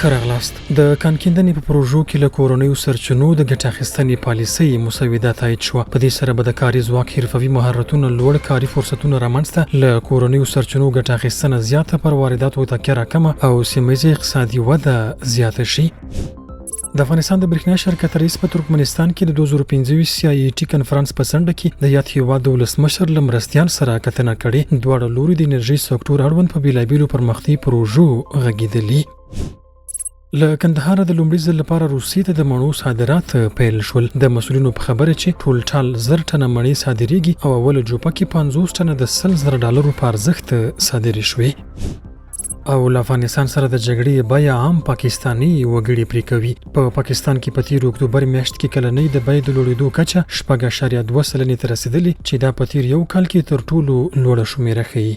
ښه راغلاست. د کان کیندنې په پروژو کې له کورنیو سرچینو د ګټه اخیستنې پالیسۍ مسوده تایید شوه. په دې سره به د کاري ځواک حرفوي مهارتونه لوړ، کاري فرصتونه رامنځته، له کورنیو سرچینو ګټه اخیستنه زیاته، پر وارداتو تکیه راکمه او سیمه ییزه اقتصادي وده زیاته شي. د افغانستان د برښنا شرکت رئیس په ترکمنستان کې د 2025 سي آی ټي کنفرانس په څنډه کې د یاد هیواد د ولسمشر له مرستیال سره کتنه کړې. دواړه لوري د انرژۍ سکتور اړوند په بیلابیلو پرمختیایي پروژو غږېدلي. له کندهاره د لومړي ځل لپاره روسیې ته د مڼو صادرات پیل شول. د مسولینو په خبره چې ټولټال 1000 ټنه مڼې صادرېږي او اوله جوپه کې 50 ټنه د 100,000 ډالرو په ارزښت صادرې شوې. او له افغانستان سره د جګړې بیه عام پاکستاني وګړي پرې کوي. په پاکستان کې په تېر اکتوبر میاشت کې کلنۍ د بیې د لوړېدو کچه 6.2 سلنې ته رسېدلې، چې دا په تېر یو کال کې تر ټولو لوړه شمېره ښيي.